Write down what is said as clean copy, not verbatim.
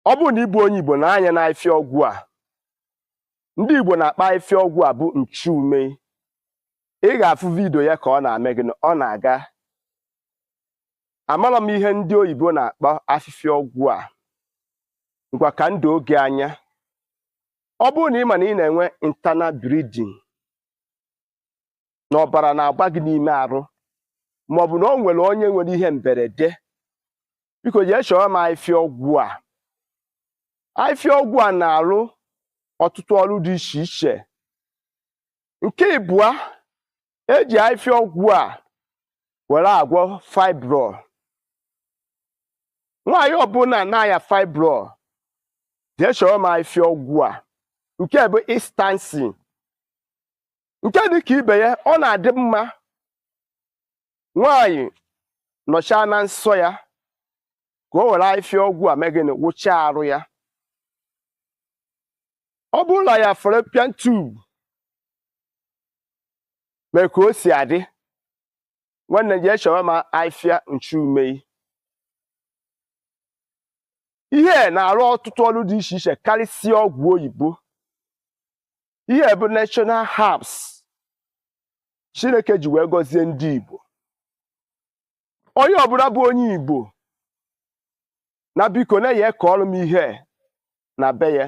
Ọ bụrụ na ị bụ onye Igbo na-anya na afịfịa ọgwụ a, ndị Igbo na-akpọ afịfịa ọgwụ a bụ nchume. Ị ga-afụ video ya ka ọ na-eme gịnị, ọ na-aga. Amara m ihe ndị oyibo na-akpọ afịfịa ọgwụ a. Ngwa, ka ndụ oge anya. Ọ bụrụ na ị ma na ị na-enwe internal bleeding, na ọbara na-agba gị n'ime arụ, maọbụ na o nwere onye nwere ihe mberede, biko jee chọrọ m afịfịa ọgwụ a. Afịfịa ọgwụ a na-arụ ọtụtụ ọrụ dị iche iche. Nke ịbụa, eji afịfịa ọgwụ a were agwọ fibroid. Nwaanyị ọbụla na-aya fibroid, jee chọrọ m afịfịa ọgwụ a. Nke bụ instansi nke dị ka ibe ya, ọ na-adị mma nwaanyị nọchaa na nsọ ya ka o were afịfịa ọgwụ a mee gịnị? Wụchaa arụ ya. Ọ bụrụ na ya fallopian tube mee ka o si adị, nwanne, jee chọrọ m afịfịa nchume. Ihe na-arụ ọtụtụ ọrụ dị iche iche karịsịa ọgwụ oyibo. Ihe bụ natural herbs Chineke ji wee gọzie ndị Igbo. Onye ọbụla bụ onye Igbo na biko na-enye ka ọrụ m ihe na be ya.